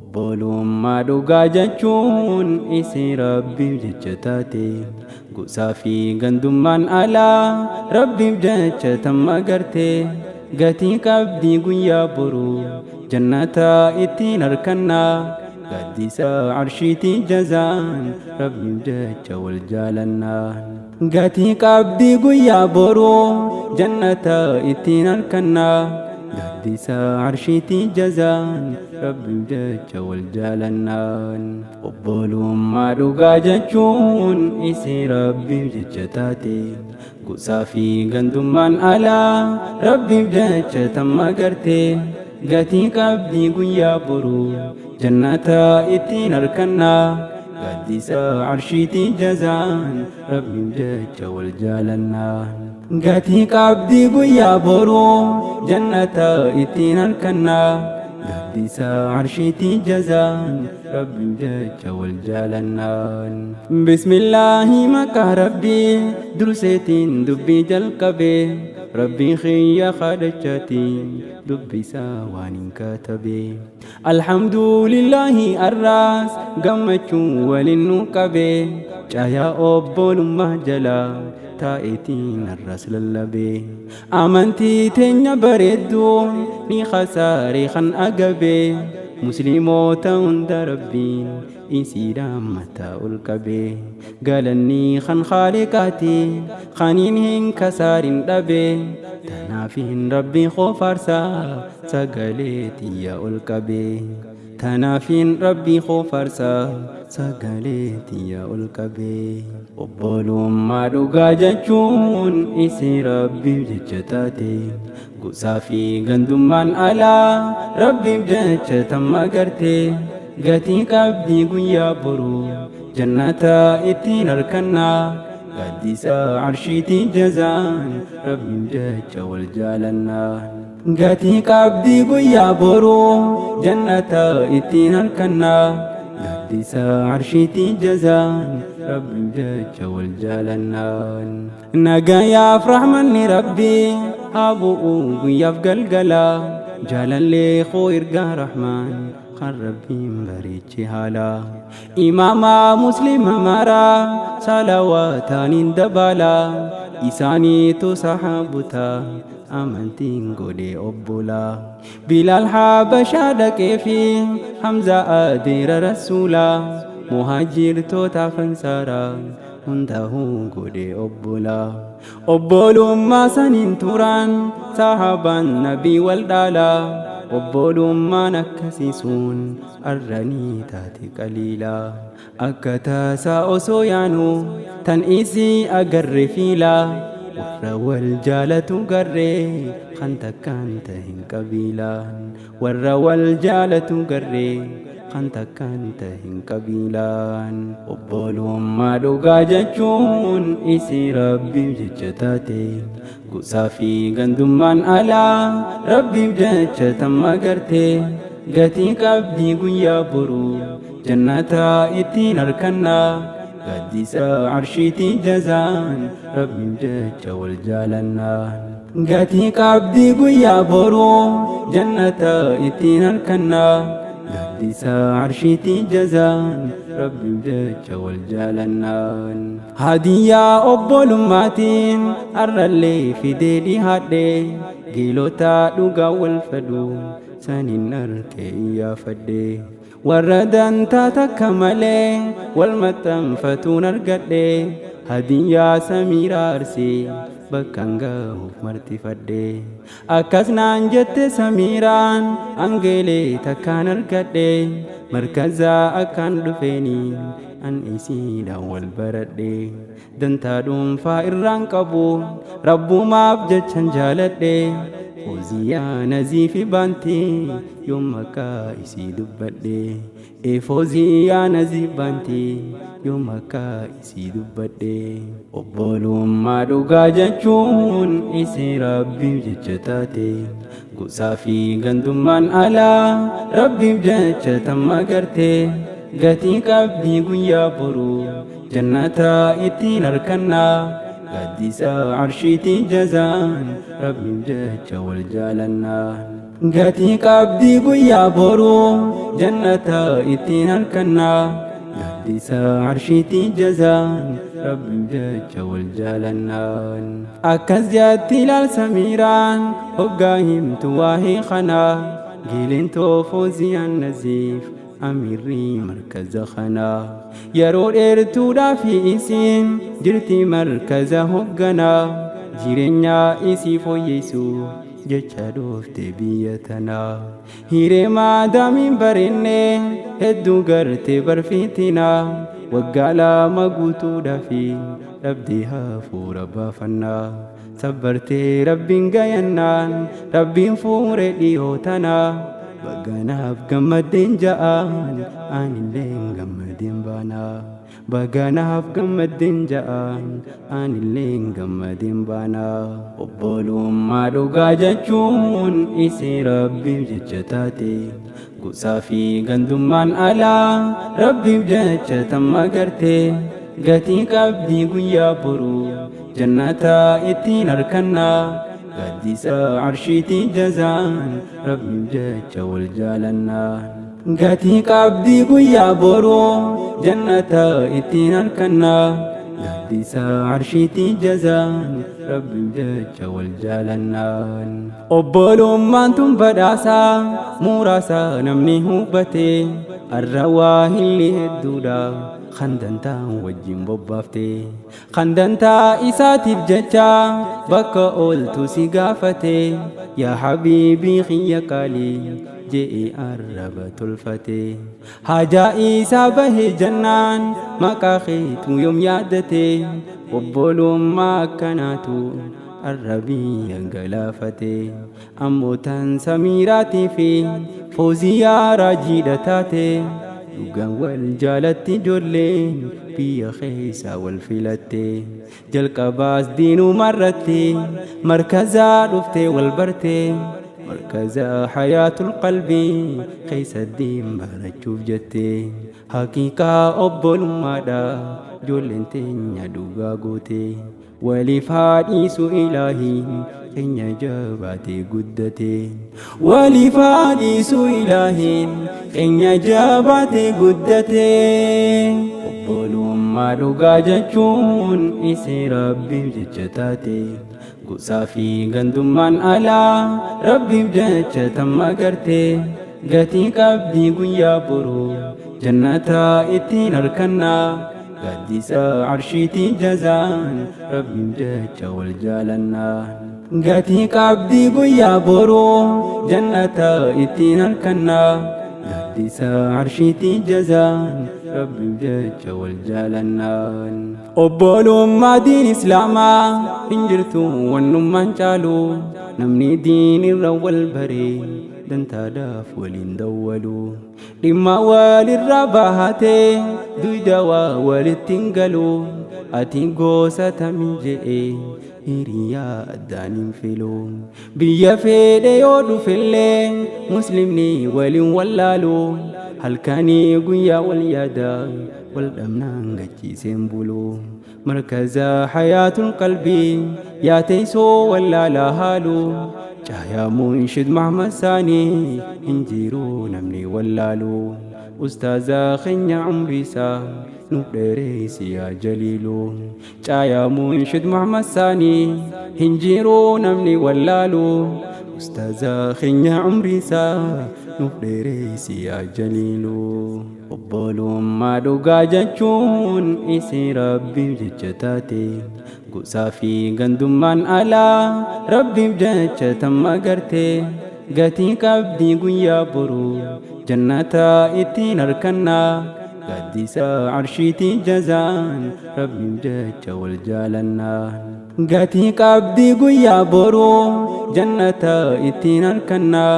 Obbolummaa dhugaa jechuun isii Rabbiif jecha taate. Gosaa fi gandummaan alaa Rabbiif jecha tamma garte. Gatii qabdii guyyaa boruu jannata ittiin harkannaa. Gaaddisa arshiitii jazaan Rabbiif jecha wal jaalannaan. Gatii qabdii guyyaa boruu jannata ittiin harkannaa. Gaaddisa arshiitii jazaan Rabbiif jecha wal jaalannaan. Obbolummaa dhugaa jechuun isii Rabbiif jecha taate. Gosaa fi gandummaan alaa Rabbiif jecha tamma garte. Gatii qabdii guyyaa boruu jannata ittiin harkannaa. Gaaddisa arshiitii jazaan Rabbiif jecha wal jaalannaan. Gatii qabdii guyyaa boruu jannata ittiin harkannaa. Gaaddisa arshiitii jazaan Rabbiif jecha wal jaalannaan. Bismillaahi maqaa Rabbii durseetiin dubbii jalqabe. Rabbii kiyya kadhachaatiin dubbisaa waan hin katabe. Alhamdulillaahi arraas gammachuu waliin nu qabe. Caayaa obbolummaa jalaa taa'eetiin arraas lallabe. Amantii teenya bareedduu ni khasaare kan agabe. Musliimoota hunda Rabbiin isiidhaan mataa ol qabe. Galanni kan Khaaliqaati kaniin hin kasaarin dhabe. Tanaafiin Rabbii koo faarsaa sagalee tiyya ol qabe. Tanaafiin Rabbii koo faarsaa sagalee tiyya ol qabe. Obbolummaa dhugaa jechuun isii Rabbiif jecha taate. Gosaa fi gandummaan alaa Rabbiif jecha tamma garte. Gatii qabdii guyyaa boruu jannata ittiin harkannaa. Gaaddisa arshiitii jazaan Rabbiif jecha wal jaalannaan. Gatii qabdii guyyaa boruu jannata ittiin harkannaa. Gaaddisa arshiitii jazaan Rabbiif jecha wal jaalannaan. Nagayaaf rahmanni Rabbii haa bu'u guyyaaf galgala. Jaalallee koo ergaa Rahmaan kan Rabbiin bareeche haala. Imaama Muslima maraa salawaataaniin dabala. Isaaniitu sahaabota amantiin godhe obbola. Bilaal Habashaa dhaqee fi Hamza adeera Rasuula. Muhaajirtootaaf ansaaraa hundaa'uu godhe obbola. Obbolummaa saniin turan sahabaan nabii wal dhaala. Obbolummaan akkasii sun arranii taate qaliila. Akka taasaa osoo yaanu tan isii agarre fiila. Warra wal jaalatu garree kan takkaan tahin qabiilaan. Warra wal jaalatu garree kan takkaan tahin qabiilaan. Obbolummaa dhugaa jechuun isii Rabbiif jecha taate. Gosaa fi gandummaan alaa Rabbiif jecha tamma garte. Gatii qabdii guyyaa boruu jannata ittiin harkannaa. Gaaddisa arshiitii jazaan Rabbiif jecha wal jaalannaan. Gatii qabdii guyyaa boruu jannata ittiin harkannaa. Gaaddisa arshiitii jazaan Rabbiif jecha wal jaalannaan. Hadiyyaa obbolummaatiin arrallee fidee dhihaadhe. Geelota dhugaa wal fedhu saniin arke iyyaafadhe. Warra dantaa takka malee wal maxxanfatuun argadhe. Hadiyyaa Samiiraa Arsii bakkan gahuuf martifadhe. Akkas naan jette Samiiraan angeelee takkaan argadhe. Markazaa akkaan dhufeeni an isiidhaan wal baradhe. Dantaa dhuunfaa irraan qabu Rabbumaaf jechan jaaladhe. Fooziyaa Naziifi Baantii yoom maqaa isii dubbadhe. Ee Fooziyaa Naziif Baantii yoom maqaa isii dubbadhe. Obbolummaa dhugaa jechuun isii Rabbiif jecha taate. Gosaa fi gandummaan alaa Rabbiif jecha tamma garte. Gatii qabdii guyyaa boruu jannata ittiin harkannaa. Gaaddisa arshiitii jazaan Rabbiif jecha wal jaalannaan. Gatii qabdii guyyaa boruu jannata ittiin harkannaa. Gaaddisa arshiitii jazaan Rabbiif jecha wal jaalannaan. Akkas jatti ilaal Samiiraan hoggaa himtu waa'ee kanaa. Giilintoo Fooziyaan Naziif amiirri markaza kanaa. Yeroo dheertuudhaaf isiin jirti markaza hogganaa. Jireenya isii fooyyessuuf jecha dhufte biyya tanaa. Hiree maadaamiin bareenne hedduu garte barfiitinaa. Waggaa 2 guutuudhaaf dhabdee hafuura baafannaa. Sabbartee Rabbiin gayannaan Rabbiin fuure dhiyoo tanaa. Baganaaf gammaddeen ja'aan anilleen gammadeen baanaa. Baganaaf gammaddeen ja'aan anilleen gammadeen baanaa. Obbolummaa dhugaa jechuun isii Rabbiif jecha taate. Gosaa fi gandummaan alaa Rabbiif jecha tamma garte. Gatii qabdii guyyaa boruu jannata ittiin harkannaa. Gaaddisa arshiitii jazaan Rabbiif jecha wal jaalannaan. Gatii qabdii guyyaa boruu jannata ittiin harkannaa. Gaaddisa arshiitii jazaan Rabbiif jecha wal jaalannaan. Obbolummaan tun badhaasa muraasa namni hubate. Arra waa hilli hedduudha kan dantaa wajjin bobbaafte. Kan dantaa isaatiif jecha bakka ooltu si gaafate. Yaa habiibii kiyya qaalii je'e arraba tolfate. Haajaa isaa bahe jennaan maqaa keetu yoom yaadate. Obbolummaa akkanaatu arra biyya galaafate. Ammoo tan Samiiraatii fi Fooziyaa raajiidha taate. Dhugaan wal jaalatti ijoolleen biyya keessa wal filatte. Jalqabaas diinumarratti markazaa dhuftee wal barte. Markaza hayaatul qalbii keessa diin barachuuf jette. Haqiiqaa obbolummaadha ijoolleen teenya dhugaa goote. Waliif haa dhiisu ilaahiin keenya jabaatee guddate. Waliif haa dhiisu ilaahiin keenya jabaatee guddate. Obbolummaa dhugaa jechuun isii Rabbiif jecha taate. Gosaa fi gandummaan alaa Rabbiif jecha tamma garte. Gatii qabdii guyyaa boruu jannata ittiin harkannaa. Gaaddisa arshiitii jazaan Rabbiif jecha wal jaalannaan. Gatii qabdii guyyaa boruu jannata ittiin harkannaa. Gaaddisa arshiitii jazaan Rabbiif jecha wal jaalannaan. Obbolummaa diin Islaamaa hin jirtu wannummaan caalu. Namni diin irra wal bare dantaadhaaf waliin dawwalu. Dhimma walirra bahatee duyda waa walitti hin galu. Ati gosa tami je'e hiriyaa addaan hin filu. Biyya fedhe yoo dhufellee muslimni waliin wallaalu. Halkanii guyyaa wal yaada wal dhabnaan gachiiseen bulu. Markaza hayaatul qalbii yaa teessoo wallaalaa haalu. Caayaa munshid Mahmad Saanii hin jiru namni wallaalu. Ustaaza keenya umriisaa nuuf dheereessi yaa jaliilu. Caayaa munshid Mahmad Saanii hin jiru namni wallaalu. Ustaaza keenya umriisaa nuuf dheereessi yaa jaliilu. Obbolummaa dhugaa jechuun isii Rabbiif jecha taate. Gosaa fi gandummaan alaa Rabbiif jecha tamma garte. Gatii qabdii guyyaa boruu jannata ittiin harkannaa. Gaaddisa arshiitii jazaan Rabbiif jecha wal jaalannaan. Gatii qabdii guyyaa boruu jannata ittiin harkannaa.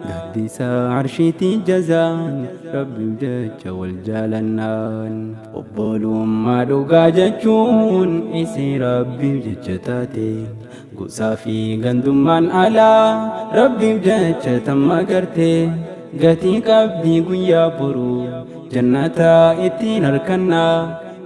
Gaaddisa arshiitii jazaan Rabbiif jecha wal jaalannaan. Obbolummaa dhugaa jechuun isii Rabbiif jecha taate. Gosaa fi gandummaan alaa Rabbiif jecha tamma garte. Gatii qabdii guyyaa boruu jannata ittiin harkannaa.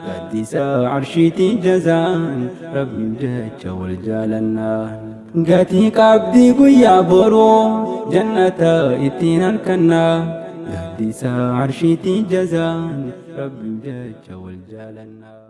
Gaaddisa arshiitii jazaan Rabbiif jecha wal jaalannaan. Gatii qabdi guyyaa boruu jannata ittiin harkannaa gaaddisa arshiitii jazaan Rabbiif jecha wal jaalannaa.